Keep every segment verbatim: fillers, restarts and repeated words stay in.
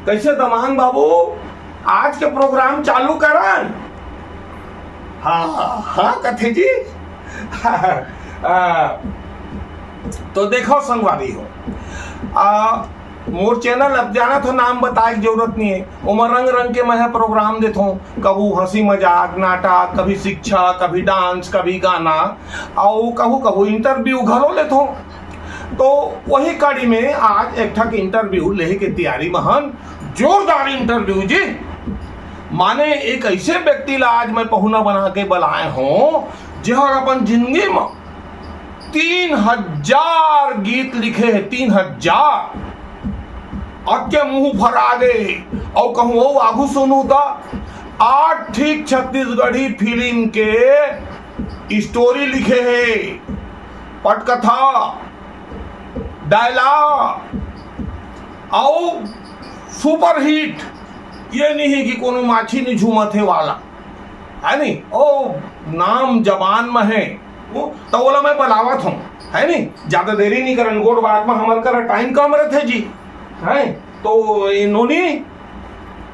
कैसे दमांग बाबू, आज के प्रोग्राम चालू करन? हाँ, हाँ, कथे जी। आ, तो देखो संगवारी हो, आ, मोर चैनल, अब जानत हो, नाम बताए के जरूरत नहीं है, ओमा रंग रंग के मैं ह प्रोग्राम देथों। कभू हंसी मजाक, नाटक, कभी शिक्षा, कभी डांस, कभी गाना, अउ कभू कभू इंटरव्यू घलो लेथों। तो वही कड़ी में आज एक ठक इंटरव्यू लेहे के तैयारी म हन। जोरदार इंटरव्यू जी। माने एक ऐसे व्यक्ति ला आज मैं पहुना बना के बलाए हों, जेहर अपन जिंदगी म तीन हजार गीत लिखे हे, तीन हजार। अतके मुंह फरा गे। अउ कहूं अउ आगू सुनहू त आठ ठीक छत्तीसगढ़ी फिल्म के स्टोरी लिखे हे, पटकथा, डायलॉग अउ सुपरहिट। ये नहीं कि कोनो माछी नहीं झूमत हे वाला, है नी? ओ, नाम जबान में है वो, तो ओला मैं बलावत हूँ, है नी? ज्यादा देरी नहीं करन, गोठ बात में हमर करा टाइम कम रहते जी, है? तो ये नोनी,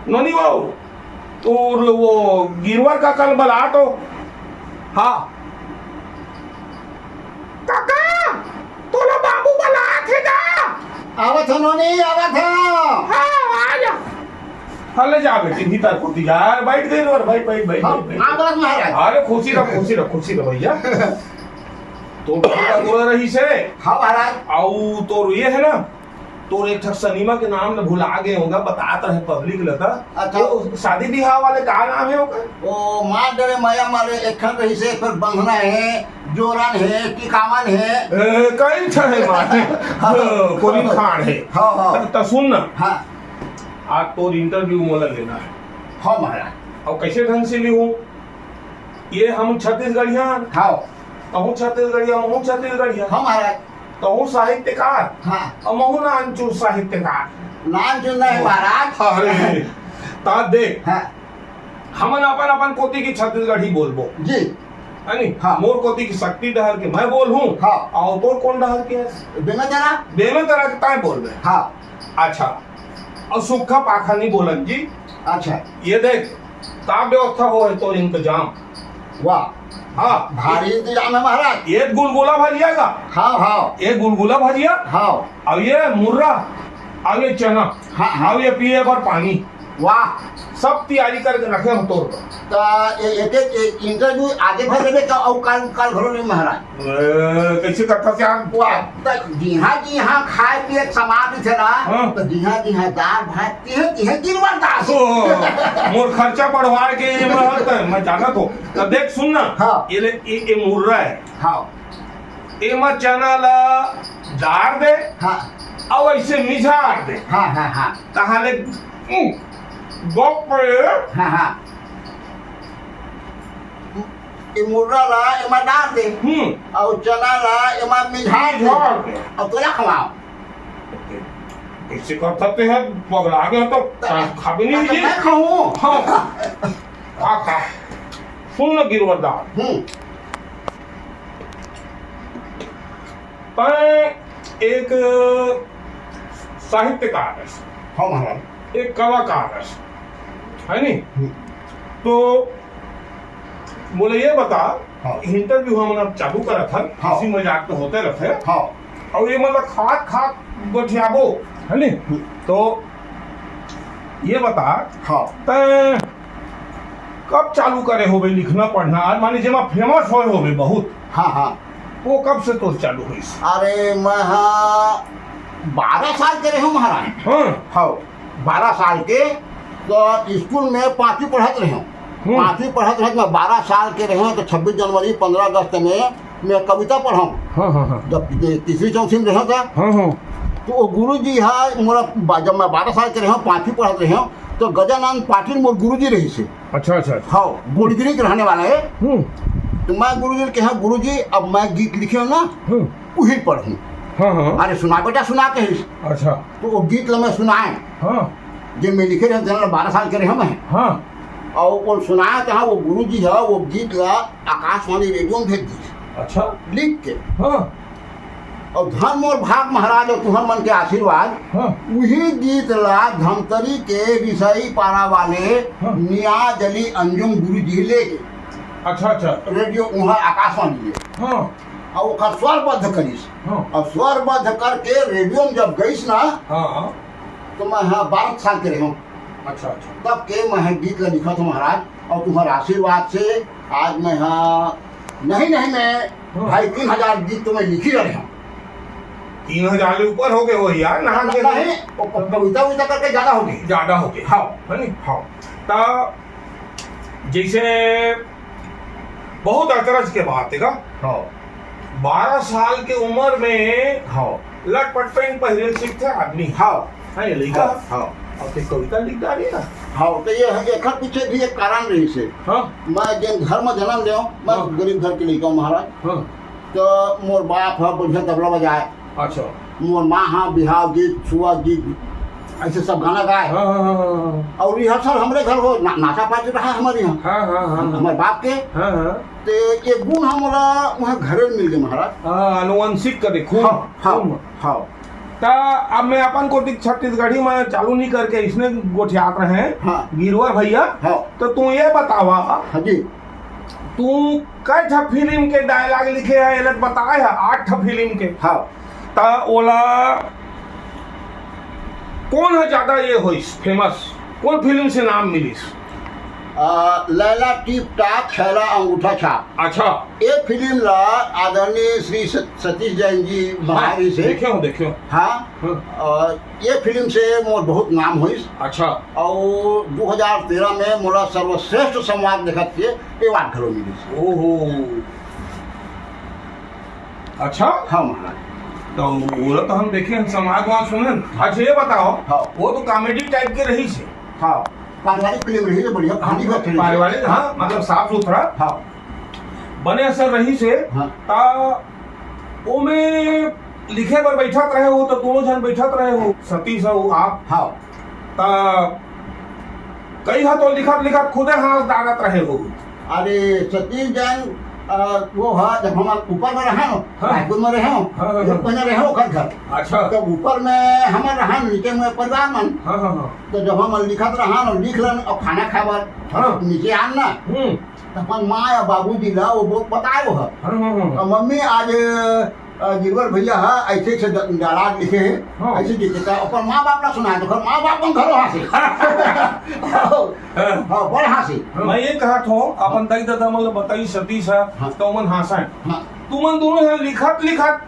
नोनी वो, तो वो गिरवर का कल बला तो। हाँ। काका, तोला बाबू बलात हे गा। आवत हन नोनी, आवत हन। हाँ, आ जा। हाँ, ले जा बेटी, भीतर कोती जा। अरे, बैठ गई रे, बैठ, बैठ, बैठ, हाँ, बैठ, बैठ। आ गए महाराज। अरे, खुशी रह, खुशी रह, खुशी रह भैया। तो भीतर बोला रही से। हाँ महाराज। आऊ तोर ये है ना, तोर एक ठक सनीमा के नाम ल भुला गे होगा, बतात रहे पब्लिक ल त। अच्छा। वो शादी बिहाव वाले का नाम है ओकर? वो मार डरे मया मारे, एक ठन रही से, एक ठन बंधना है, जोरन है, टिकावन है। ए, कई ठन है मारे। हाँ। ओ, कोलिन खान है। हाँ, हाँ। त, त सुन ना। हाँ। आज तोर इंटरव्यू मोला लेना है। हाँ महाराज। अउ कैसे ढंग से लिहूं? ये हम छत्तीसगढ़िया। हाँ। कहूँ छत्तीसगढ़िया, महूँ छत्तीसगढ़िया। हाँ महाराज। तहूँ साहित्यकार। हाँ। अउ महूँ नानचुन साहित्यकार। नानचुन नहीं महाराज। अरे, ता देख, हाँ। हमन अपन अपन कोती की छत्तीसगढ़ी बोलबो। जी। है नी? हाँ। मोर कोती की सक्ती डहर के मैं बोलहूँ। हाँ। अउ तोर कोन डहर के हस? बेमेतरा। बेमेतरा के ताय बोलबे। हाँ। अच्छा। अउ सूखा पाखा नहीं बोलन जी। अच्छा। ये देख, का व्यवस्था हो है तोर इंतजाम? वाह। हाँ। भारी इंतजाम है महाराज। एक गुलगुला भजिया गा। हाँ, हाँ। एक गुलगुला भजिया। हाँ। अउ ये मुर्रा, अउ ये चना, हाँ, हाँ। अउ ये पिए बर पानी। वाह। सब तैयारी करके रखे हो तोर बर। त ए-, एक, एक, एक इंटरव्यू आगे भर देबे त अउ काल, काल घलो नहीं महाराज। ए, कैसे करता यार? वाह, त जिहाँ, जिहाँ खाए पिए के सामान रहिथे ना, हाँ। त जिहाँ, जिहाँ दाल भात, तिहे, तिहे गिरवर दास। ओ, मोर खर्चा बढ़वाए के ये मैं हर त, मैं जानत हो। त देख सुन ना, हाँ। ये ले, ये, ये मुर्रा है। हाँ। एमा चना ला डार दे, हाँ। अउ ऐसे मिझार दे। हाँ, हाँ, हाँ। तहाँ ले, उम, बाप रे। हाँ, हाँ। ये मुर्रा ला एमा डार दे। हम्म। अउ चना ला एमा मिझार दे। मिझार दे। अउ तोला खवाओ। ऐसे करता ते है, पगला गया तो त-, खाबे नहीं त जी। मैं खाऊं। हाँ। आ खा। सुन ना गिरवर दास। हम्म। तैं एक साहित्यकार हस, हाँ महाराज। एक कलाकार हस, है नी? हम्म। तो मोला ये बता, हाँ। इंटरव्यू हमन अब चालू करत हन, हाँ। हंसी मजाक तो होते रथे। हाँ। अउ ये मतलब खात खात गोठियाबो, है नी? हम्म। तो ये बता, हाँ। तैं कब चालू करे होबे लिखना पढ़ना? आज माने जेमा फेमस होए होबे बहुत। हाँ, हाँ। वो कब से तोर चालू होइस? अरे, मैं हा बारह साल के रहेंव महाराज। हाँ। हाँ, बारह साल के, तो स्कूल में पाँचवीं पढ़त रहेंव। हम्म। पाँचवीं पढ़त रहेंव, मैं बारह साल के रहेंव, तो छब्बीस जनवरी, पन्द्रह अगस्त में मैं कविता पढ़ंव। हाँ, हाँ, हाँ। जब तीसरी चौथी में रहेंव था, हाँ, हाँ। तो वो गुरु जी हा मोला बा-, जब मैं बारह साल के रहेंव, पाँचवीं पढ़त रहेंव, तो गजानंद पाटिल मोर गुरु जी रहिस हे। अच्छा, अच्छा, अच्छा। हाँ, बोड़गिरी के रहने वाला है। हम्म। तो मैं गुरु जी के कहेंव, "गुरु जी, अब मैं गीत लिखेंव ना, हम्म। उही पढ़हूँ।" हाँ, हाँ। अरे सुना बेटा, सुना कहिस। अच्छा। तो वो गीत ला मैं सुनाएंव। हाँ। जे मैं लिखे रहेंव, जेन ला बारह साल के रहेंव मैं। हाँ। अउ वो सुनाएंव, तो हाँ, वो गुरु जी हा, वो गीत ला आकाशवाणी रेडियो में भेज दिस। अच्छा। लिख के। हाँ। अउ धन मोर भाग महाराज अउ तुहर मन के आशीर्वाद, हाँ। उही गीत ला धमतरी के रिसई पारा वाले हाँ। नियाज अली अंजुम गुरु जी लेके। अच्छा, अच्छा। रेडियो उहाँ आकाशवाणी ले। हाँ। अउ ओकर स्वरबद्ध करिस। हाँ। अउ स्वरबद्ध करके रेडियो में जब गइस ना, हाँ, हाँ। तो मैं हा बारह साल के रहेंव। अच्छा, अच्छा। तब के मैं हा गीत ला लिखत हँव महाराज, अउ तुम्हर आशीर्वाद से आज मैं हा नहीं, नहीं, मैं हाँ। ढाई तीन हजार गीत तो मैं लिखी रहे हँव। तीन हजार ले ऊपर हो गए हो यार, नहा के नहीं, वो क-, कविता उविता करके ज्यादा हो गए। ज्यादा हो गए। हाँ। है नी? हाँ। त जैसे बहुत अचरज के बात हे का? हाँ। बारह साल के उम्र में हाँ। लटपट पैंट पहिरे सीखथे आदमी। हाँ। है लइका? हाँ, हाँ। अब ते कविता लिख डारे ना। हाँ, तो ये, एकर पीछे भी एक कारण रहिस हे। हाँ। मैं जेन घर में जन्म लेंव, मैं हाँ। गरीब घर के लइका हँव महाराज। हाँ। तो मोर बाप ह बढ़िया तबला बजाय। अच्छा। मोर माँ ह बिहाव गीत, छुआ गीत, ऐसे सब गाना गाय। हाँ, हाँ, हाँ, हाँ। अउ rehearsal हमरे घर हो, ना-, नाचा पार्टी रहा हमर इहाँ। हाँ, हाँ, हाँ, हाँ। हमर बाप के। हाँ, हाँ। ते ये गुण ह मोला उहाँ घरे मिल गे महाराज। हाँ, आनुवंशिक कथे, खून, हाँ, हाँ, खून। हाँ। त अब मैं अपन कोति छत्तीसगढ़ी में चालू नहीं करके इसने गोठियात रहे, हाँ। गिरवर भैया। हाँ। तो तू ये बतावा, हाँ जी। तू कई ठा फिल्म के dialogue लिखे हे, एला बताए हे, आठ ठा फिल्म के। हाँ। त ओला कोन ह ज्यादा ये होइस, famous? कोन फिल्म से नाम मिलिस? आ, लैला टिप टाप, छैला अंगूठा छाप। अच्छा। ये फिल्म ला आदरणीय श्री स-, सतीश जैन जी बनाए हाँ, रहिस हे। देखे हँव, देखे हँव। हाँ। हाँ। अ, ये फिल्म से मोर बहुत नाम होइस। अच्छा। अउ दू हजार तेरह में मोला सर्वश्रेष्ठ संवाद लेखक के award घलो मिलिस। ओहो। अच्छा? हाँ महाराज। तो ओला तो हम देखे हन, संवाद वहाँ सुने हन। अच्छा, ये बताओ, हाँ। वो तो comedy type के रहिस हे। हाँ, पारिवारिक फिल्म रहिस हे, बढ़िया कहानी भी अच्छी रहिस हे। पारिवारिक, हाँ, मतलब साफ सुथरा। हाँ। बने असर रहिस हे। हाँ। त ओमे लिखे बर बइठत रहे हो, त दोनों झन बइठत रहे हो, सतीश अउ आप। हाँ। त कई ह तो लिखत लिखत खुदे हाँस डारत रहे हो। अरे सतीश जैन, अ, वो ह, जब हम ऊपर में रहे हो, हाँ। रायपुर में रहे हो, हाँ, हाँ, एक हाँ। महीना रहे हो ओकर घर। अच्छा। तो ऊपर में हमर रहा, नीचे में परिवार मन। हाँ, हाँ, हाँ। तो जब हम लिखत रहा ना, लिख लन अउ खाना खाए बर, हाँ। नीचे आन ना। हम्म। त अपन माँ या बाबूजी ला वो ब-, बताए वो ह। हाँ, हाँ, हाँ। त मम्मी आज, अ, गिरवर भैया ह, ऐसे, ऐसे ड-, dialogue लिखे हे, हाँ। ऐसे लिखे, त अपन माँ बाप ला सुनाए, त ओकर माँ बाप मन घलो हाँसे। हाँ। हाँ, बड़ हाँसे। हाँ। मैं ये कहत हँव, अपन दाई ददा मन ला बताई सतीश ह, हाँ। त ओमन हाँसय। हाँ। तुमन दोनों ह लिखत लिखत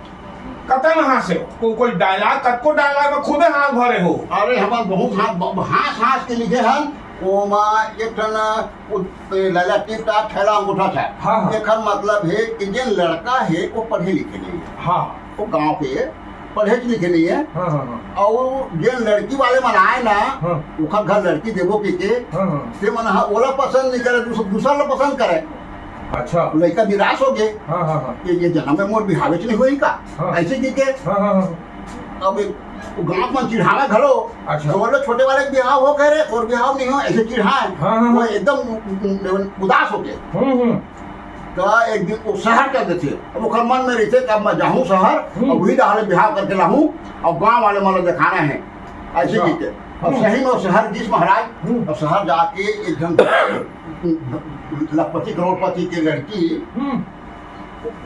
कतन हाँसे हो? को-, कोई dialogue, कतको dialogue में खुदे हाँस भरे हो? अरे, हमन बहुत हाँस, ब-, हाँस, हाँस के लिखे हन। ओमा एक ठन, उ, ए, लैला टिप टाप, छैला अंगूठा छाप। हाँ, हाँ। एकर मतलब हे कि जेन लड़का हे, वो पढ़े लिखे नहीं हे। हाँ। वो गाँव के पढ़े लिखे नहीं हे। हाँ, हाँ, हाँ। अउ जेन लड़की वाले मन आए ना, हाँ। ओकर घर लड़की देबो के, के, हाँ, हाँ। ते मन ह ओला पसंद नहीं करे, दूसर, दूसर ला पसंद करे। अच्छा। लइका निराश हो गे। हाँ, हाँ, हाँ। ये, ये जनम में मोर बिहावेच नहीं होही का? हाँ। ऐसे कहिके हाँ, हाँ, हाँ। अब वो गाँव में चिढ़ावे घलो। अच्छा। तो बोले, "छोटे वाले के बिहाव हो गए रे, तोर बिहाव नहीं हो," ऐसे चिढ़ाए। हाँ, हाँ, वो हाँ। एकदम उदास हो गए। हम्म, हम्म। तो एक दिन वो शहर चल देथे। अब ओकर मन में रहिथे कि अब मैं जाहूँ शहर हम्म। और वही डहार ले बिहाव करके लाहूँ और गाँव वाले मन ला देखाना है। ऐसे अच्छा। कहिके। अब हम्म। सही में वो शहर गिस महाराज, हम्म। और शहर जाके एक झन लखपति करोड़पति के लड़की, हम्म।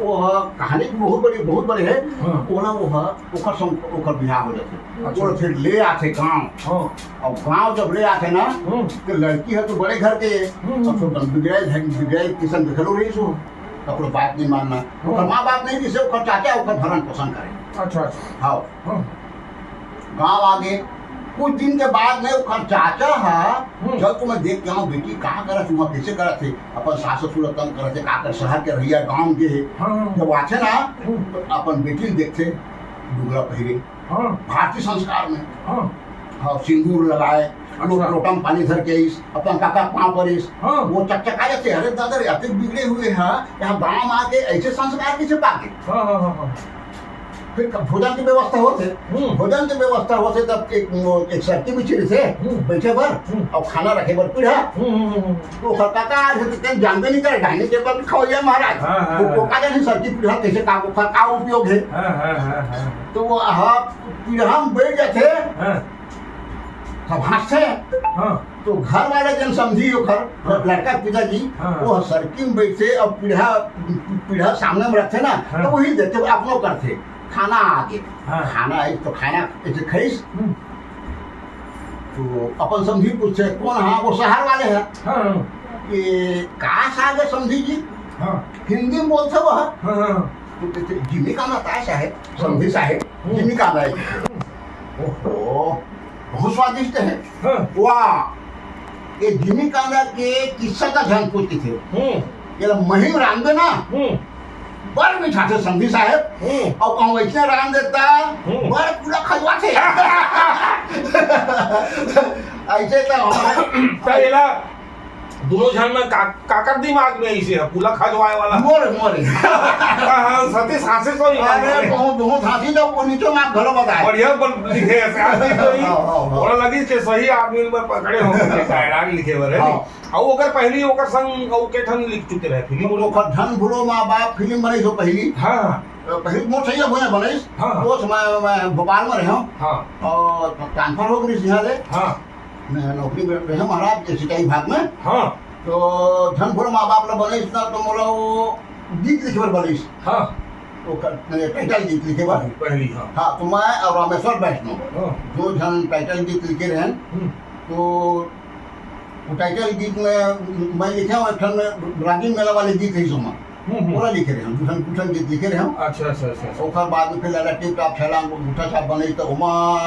वो ह कहानी बहुत बड़ी, बहुत बड़ी हे। हाँ। ओला वो ह, ओकर संग, ओकर बिहाव हो जाथे। अच्छा। ओला फिर ले आथे गाँव। हाँ। और गाँव जब ले आथे ना, हम्म। तो लड़की ह तो बड़े घर के, हम्म। अब तो बिगड़े, बिगड़े किसन के घलो रहिस हो, ओकर बात नहीं मानना। हाँ। ओकर माँ बाप नहीं, जिसे ओकर चाचा ओकर भरण पोषण करे। अच्छा, अच्छा। हाँ। हाँ। गाँव आ गे। कुछ दिन के बाद में ओकर चाचा ह, हम्म। "चल तो मैं देख के आऊँ बेटी, का करत हे, कइसे करत हे?" अपन सास ससुर ला तंग करत हे, का कर, शहर के रहइया गाँव के हे। हाँ, हाँ। जब आथे ना, हम्म। तो अपन बेटी ल देखथे, लुगरा पहिरे, हाँ। भारतीय संस्कार में। हाँ। हाँ, सिंदूर लगाए, लो-, अच्छा। लोटा में पानी धर के आइस, अपन काका के पाँव परिस, हाँ। वो चकचका जाथे, "अरे दादा रे, अतेक बिगड़े हुए ह, यहाँ गाँव में आके ऐसे संस्कार कइसे पा गे?" हाँ, हाँ, हाँ, हाँ। फिर भोजन के व्यवस्था होथे। हम्म। भोजन के व्यवस्था होथे, तब एक, एक सरकी बिछे रहिथे हम्म। बइठे बर हम्म। अउ खाना रखे बर पीढ़ा। हम्म, हम्म, हम्म। तो ओखर का का आथे, तो तेन जानबे नइ करे, डाइनिंग टेबल पे खावइया महाराज। हाँ, हाँ, वो, वो हाँ। का जानी सरकी पीढ़ा कइसे का, ओखर का उपयोग हे। हाँ, हाँ, हाँ, हाँ। तो वो ह पीढ़ा म बइठ जाथे, हाँ। सब हाँसथे। हाँ। तो घर वाले जन समझी ओखर, हाँ। लड़का के पिताजी, हाँ। वो सरकी म बइठथे अउ पीढ़ा, पीढ़ा सामने म रखथे ना, हाँ। तो वही देथे, अपनो करथे। खाना आगे। हाँ। खाना आइस तो खाना अइसे खइस। हम्म। तो अपन समधी पूछथे, "कोन हा?" वो सहर वाले हे। हाँ। "ये का साग हे समधी जी?" हाँ। हिंदी म बोलथे वो। हाँ, हाँ। तो कहिथे, "जिमीकांदा ताय साहेब, समधी साहेब, हम्म। जिमीकांदा हे।" हम्म। "ओहो, बहुत स्वादिष्ट हे।" हाँ। "वाह, ये जिमीकांदा के किस्सा त झन पूछ," कहिथे। हम्म। "ये ल मही रांधबे ना, हम्म। बड़ मिठाथे समधी साहेब, हम्म। अउ कहूँ वइसने रांध देता, हम्म। बड़ पूरा खजवाथे।" अइसे त हमारे त एला दूनों झन में का, काकर दिमाग में अइसे हे, पूरा खजवाए वाला? मोर, मोर। हाँ, हाँ, सतीश हाँसे तो ही अरे, बात है। बहुत, बहुत हाँसी तो वो नीचे में आप घलो बताए। बढ़िया बन लिखे हे, ऐसे आदमी तो ही। हाँ, हाँ, हाँ। ओला लगिस के सही आदमी में पकड़े हो, dialogue लिखे बर, है हाँ। नी? अउ ओकर पहिली ओकर संग अउ के ठन लिख चुके रहे फिल्म? ओकर धन भूलो माँ बाप फिल्म बनइस हो पहिली। हाँ, हाँ। पहिली मोर सही भुइयां बनइस। हाँ, हाँ। ओ समय मैं भोपाल में रहेंव। हाँ। अउ transfer हो गे रिहिस इहाँ ले। हाँ। मैं नौकरी में रहेंव महाराज के सिंचाई विभाग में। हाँ। तो धन भूलो माँ बाप ला बनइस ना, तो मोला वो गीत लिखे बर बनइस। हाँ। ओकर title गीत लिखे बर। पहिली, हाँ। हाँ, तो मैं अउ रामेश्वर वैष्णव, हाँ। दो झन title गीत लिखे रहेन। हम्म। तो वो title गीत में मैं लिखे हूँ, एक ठन राजिम मेला वाले गीत हे, सोमा। हम्म, हम्म। ओला लिखे रहे हूँ, दू ठन, दू ठन गीत लिखे रहे हूँ। अच्छा, अच्छा, अच्छा, अच्छा। ओकर बाद में फिर लैला टिप टॉप, छैला अंगूठा छाप बनइस, तो ओमा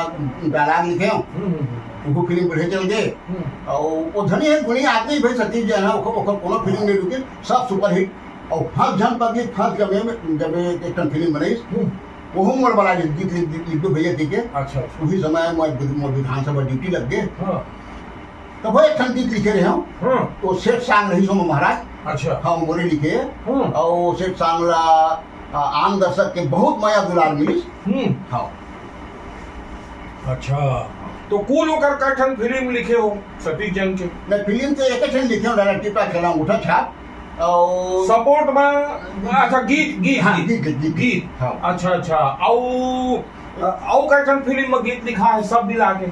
dialogue लिखे हूँ। हम्म, हम्म, हम्म। वो फिल्म बढ़िया चल गे। हम्म। अउ वो धनी हे गुणी आदमी भाई सतीश जी हे ना, ओकर, ओकर कोनो फिल्म नइ रुके, सब superhit। अउ फंस झन पकड़ी, फंस जब ये, जब ये एक ठन फिल्म बनइस, हम्म। वहू मोर वाला गीत लिख, लिख, लिख दो भैया, ठीक है? अच्छा, अच्छा। उही समय मैं वि-, मोर विधानसभा duty लग गे। हाँ। तब वो एक ठन गीत लिखे रहे हूँ। हाँ। वो set song रहिस हो महाराज। अच्छा। हाँ, मोरे लिखे। हाँ। अउ set song ला, आ, आम दर्शक के बहुत मया दुलार मिलिस। हम्म। हाँ। अच्छा, तो कुल ओकर कई ठन फिल्म लिखे हो सतीश जैन के? नहीं, फिल्म तो एक ठन लिखे हो, लैला टिप टॉप, छैला अंगूठा छाप। अउ support में, अच्छा, गीत, गीत, हाँ, गीत, गीत, गीत, गीत। गीत। हाँ। अच्छा, अच्छा। अउ, अउ कई ठन फिल्म में गीत लिखा है, सब मिला के?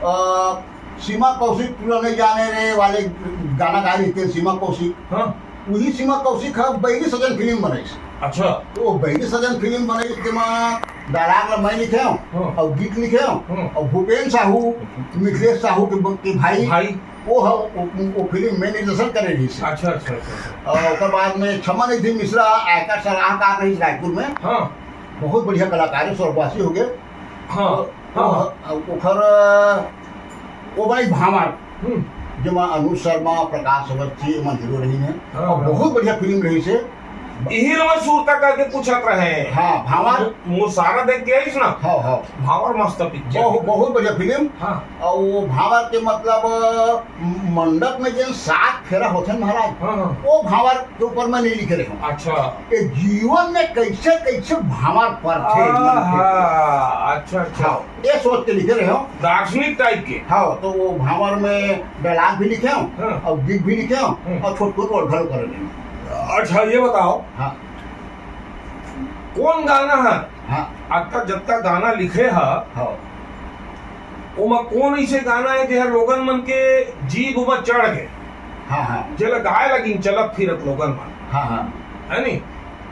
अ, सीमा कौशिक पूरा नहीं जाने रे वाले गाना गाए रहिथे सीमा कौशिक। हाँ। उही सीमा कौशिक ह बैरी सजन फिल्म बनइस। अच्छा। तो वो बैरी सजन फिल्म बनइस, तेमा dialogue ला मैं लिखे हूँ, हाँ। अउ गीत लिखे हूँ, हाँ। अउ भूपेन साहू, मिथिलेश साहू के ब-, के भाई, भाई। वो ह, वो, वो फिल्म में निर्देशन करे रहिस। अच्छा, अच्छा, अच्छा, अच्छा। अउ ओकर बाद में छमा निधि मिश्रा आयकर सलाहकार रहिस रायपुर में। हाँ। बहुत बढ़िया कलाकार हे, स्वर्गवासी हो गे। हाँ, तो हाँ, वो, हाँ। ओखर, वो बनइस भांवर, हम्म। जेमा अनुज शर्मा, प्रकाश अवस्थी, एमन hero रहिन हे। हाँ, अउ हाँ। बहुत बढ़िया फिल्म रहिस हे। इही ला मैं सुरता करके पूछत रहे। हाँ, भांवर। मो-, मोर सारा देख के आइस ना। हाँ, हाँ। भांवर मस्त पिक्चर बहुत, हे। बहुत बढ़िया फिल्म। हाँ। अउ वो भांवर के मतलब, मंडप में जेन सात फेरा होथे महाराज, हाँ, हाँ। वो भांवर के ऊपर मैं नहीं लिखे रहे हूँ। अच्छा। ये जीवन में कइसे, कइसे भांवर परथे, आहा, मन के। अच्छा, अच्छा। हाँ, ये सोच के लिखे रहे हूँ। दार्शनिक type के। हाँ, तो वो भांवर में dialogue भी लिखे हूँ, हाँ। अउ गीत भी लिखे हूँ, हम्म। अउ छोटकू role घलो करे रहे हूँ। अच्छा, ये बताओ, हाँ। कोन गाना हे? हाँ। अतका जतका गाना लिखे हे, हाँ। ओमा कोन अइसे गाना हे, जेहर लोगन मन के जीभ म चढ़ गे? हाँ, हाँ। जेला गाए लगिन चलत फिरत लोगन मन। हाँ, हाँ। हे नी?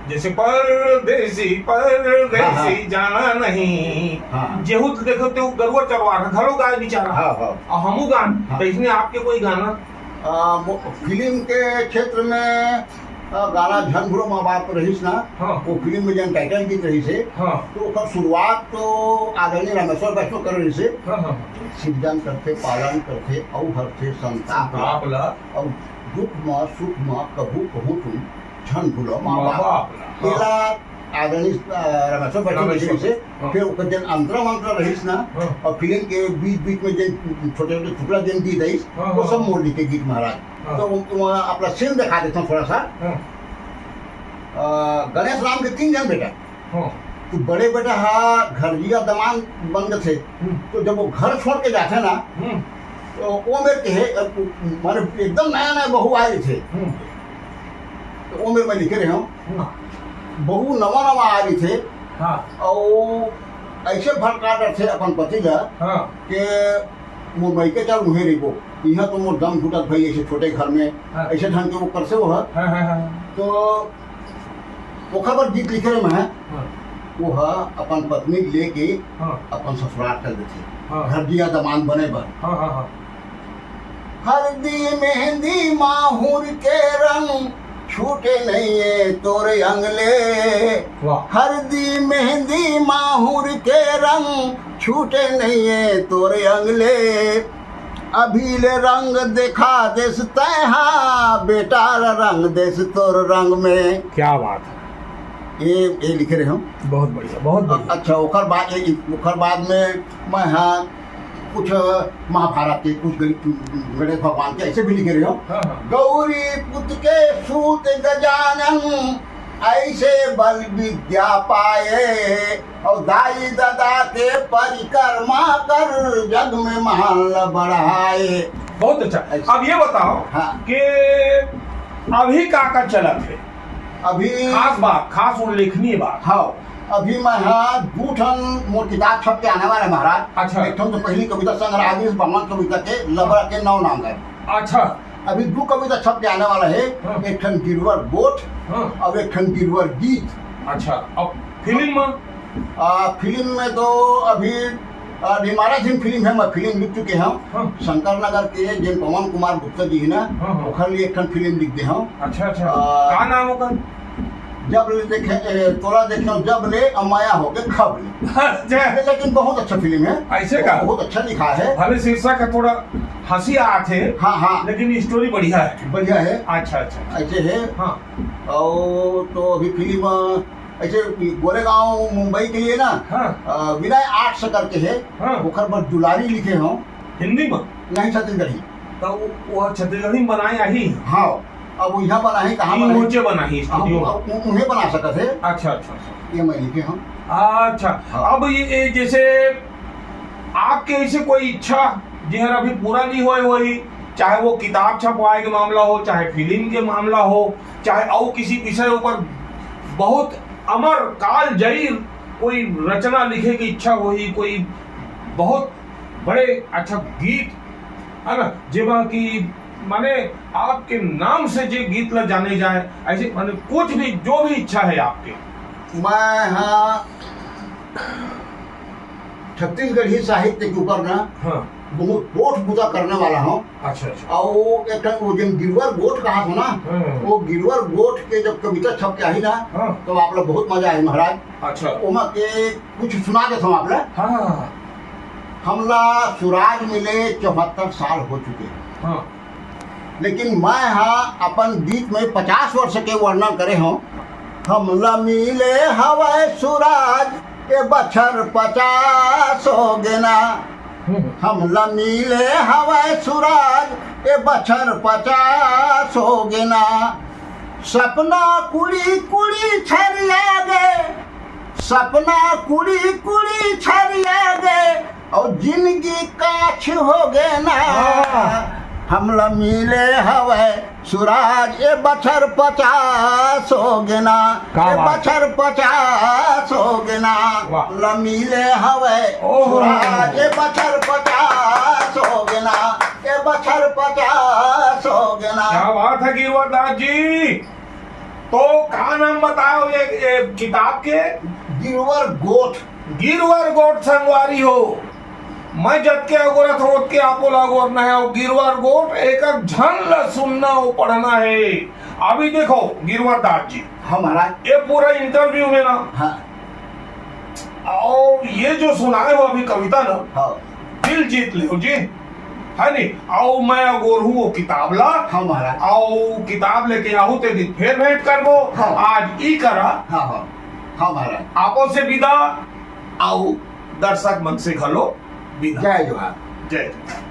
जइसे परदेसी, परदेसी, हाँ, हाँ। जाना नहीं। हाँ। जेहू देखो तेहू गरुवा चरवार घलो गाए बिचारा। हाँ, हाँ। अउ हमू गान, हाँ। त इसने आपके कोई गाना? आ, मो-, फिल्म के क्षेत्र में, आ, गाना झन भूलो माँ बाप रहिस ना, हाँ। वो फिल्म में जन title गीत रहिस हे, हाँ। तो ओकर शुरुआत तो आदरणीय रामेश्वर वैष्णव करे रहिस हे। हाँ, हाँ, हाँ। सिरजन करथे, पालन करथे, अउ हरथे संताप ला। संताप ला। अउ दुख म, सुख म, कभू कहूँ तुम झन भूलो माँ माँ बाप। बाप ला, हाँ। तेला आदरणीय, अ, रामेश्वर बैठक रामेश्वर। रहिस हे, हाँ। फिर ओकर जेन अंतरा मंतरा रहिस ना, हाँ। अउ फिल्म के बीच-बीच में जेन छोटे-छोटे टुकड़ा जेन गीत रहिस, हाँ, वो हाँ। सब मोर लिखे गीत महाराज। हाँ। तो वो, वो अपना scene दिखा देता हूँ थोड़ा सा। हाँ। अ, गणेश राम के तीन जन बेटा। हाँ। कि बड़े बेटा हा घरजिया दमांद बन जथे, हम्म। तो जब वो घर छोड़ के जाथे ना, हम्म। तो वो मेर के हे, माने एकदम नया नया बहू आए थे, हम्म। तो वो मेर मैं लिखे रहे हूँ, हम्म। बहू नवा नवा आ रही थे, हाँ। और ऐसे भड़का डरथे अपन पति ला हाँ। कि मोर मइके चल उहें रहिबो, इहाँ तो मोर दम घुटत भाई, ऐसे छोटे घर में, हाँ। ऐसे ढंग के वो करसे वो है। हाँ, हाँ, हाँ। तो ओखर बर गीत लिखे रहे मैं, हाँ। वो ह अपन पत्नी लेके हाँ। अपन ससुराल चल देथे, हाँ। घरजिया दमांद बने बर। हाँ, हाँ, हाँ। हरदी मेहंदी माहुर के रंग छूटे नइये तोर अंगले। वाह। हरदी मेहंदी माहुर के रंग छूटे नइये तोर अंगले। अभी ले रंग देखा देस तैहा, बेटा ल रंग देस तोर रंग में। क्या बात है। ये, ये लिखे रहे हम। बहुत बढ़िया, बहुत बढ़िया। अच्छा, ओकर बाद, ओकर बाद में मैं, हाँ, कुछ महाभारत के, कुछ गण-, गणेश भगवान के ऐसे भी लिखे रहे हो। हाँ, हाँ। गौरी पुत के सूत गजानन, ऐसे बल विद्या पाए, और दाई ददा के परिक्रमा कर, जग में महान ल बढ़ाए। बहुत अच्छा। ऐसे। अब ये बताओ हाँ। कि अभी का का चलत है? अभी खास बात, खास उल्लेखनीय बात। हाँ, अभी मैं, हाँ, दू ठन मोर किताब छप के आने वाला है महाराज। अच्छा। एक ठन तो पहली कविता संग्रह आगे बावन कविता के लबरा के नौ नाम है। अच्छा। अभी दू कविता छप के आने वाला है, हाँ। एक ठन गिरवर गोठ हाँ। और एक ठन गिरवर गीत। अच्छा, अब फिल्म में? आ, फिल्म में तो अभी, आ, निमारा झिन फिल्म है, मैं फिल्म लिख चुके हूँ। हाँ। शंकर नगर के जेन पवन कुमार गुप्ता जी है ना, हाँ, हाँ। ओखर लिए एक ठन फिल्म लिख दे हूँ। अच्छा, अच्छा। आ, का नाम ओकर? जब ले देखे, ए, तोला देखे जब ले, अमाया होके खब ले। अच्छा। लेकिन बहुत अच्छा फिल्म है। ऐसे का? बहुत अच्छा लिखा है। भले शीर्षक है थोड़ा हंसी आत है, हाँ, हाँ। लेकिन स्टोरी बढ़िया है। बढ़िया है। अच्छा, अच्छा, अच्छा। ऐसे है। हाँ। और तो अभी फिल्म, ऐसे गोरेगांव मुंबई के लिए ना, हाँ। अ, विनय आर्ट्स करके है, हाँ। ओकर बर दुलारी लिखे हों। हिंदी में? नहीं, छत्तीसगढ़ी। तो वो, वो छत्तीसगढ़ी में बनाए आही? हाँ, अब वो यहाँ बनाए, कहाँ ई बनाए? ओचे बनाही, स्टूडियो में? अब उ-, उन्हें बना सकत है। अच्छा, अच्छा, अच्छा। ये मैं लिखे हों। अच्छा, हाँ। अब ये, ये जैसे आपके ऐसे कोई इच्छा जेहर अभी पूरा नहीं होए होही, चाहे वो किताब छपवाए के मामला हो, चाहे फिल्म के मामला हो, चाहे अउ किसी विषय ऊपर बहुत अमर काल जयी कोई रचना लिखे की इच्छा होही, कोई बहुत बड़े अच्छा गीत, है ना, जेमा कि माने आपके नाम से जे गीत ला जाने जाए, ऐसे माने कुछ भी, जो भी इच्छा है आपके। मैं, हाँ, छत्तीसगढ़ी साहित्य के ऊपर ना हाँ। बहुत गोठ बुता करने वाला हूँ। अच्छा, अच्छा। और एक ठन वो जिन गिरवर गोठ कहा था ना, हाँ। वो गिरवर गोठ के जब कविता छप के आही ना, हाँ। तो आप लोग बहुत मजा आही महाराज। अच्छा। ओमा के कुछ सुना देत हूँ आप ला। हाँ, हाँ, हाँ। हमला सुराज मिले चौहत्तर साल हो चुके हैं। हाँ। लेकिन मैं हा अपन गीत में पचास वर्ष के वर्णन करे हूँ। हमला मिले हवय सुराज, ए बछर पचास हो गे ना। हम्म। हमला मिले हवय सुराज, ए बछर पचास हो गे ना। सपना कुड़ी कुड़ी छरिया गे, सपना कुड़ी कुड़ी छरिया गे, अउ जिनगी काछ हो गे ना। हाँ। हमला मिले हवय सुराज, ए बछर पचास हो गे ना, का ए बात। बछर पचास हो गे ना। वाह। हमला मिले हवय ओहो। सुराज, ए बछर पचास हो गे ना, ए बछर पचास हो गे ना। क्या बात है गिरवर दास जी। तो का नाम बताओ ये, ये किताब के? गिरवर गोठ। गिरवर गोठ संगवारी हो, मैं जतके अगोरत हों ओतके आपो ला अगोरना हे। अउ गिरवर गोठ एक झन ला सुनना अउ पढ़ना हे। अभी देखो गिरवर दास जी, हाँ महाराज। ये पूरा इंटरव्यू में ना हाँ। अउ ये जो सुनाए हो अभी कविता ना, हाँ। दिल जीत लेव जी, है नी? अउ मैं अगोरहूँ वो किताब ला, हाँ महाराज। अउ किताब लेके आहूँ ते दिन फेर भेंट करबो। हाँ। आज ई करा, हाँ, हाँ। हाँ महाराज। आपो से विदा, अउ दर्शक मन से घलो विदा। जय जोहार। जय जोहार।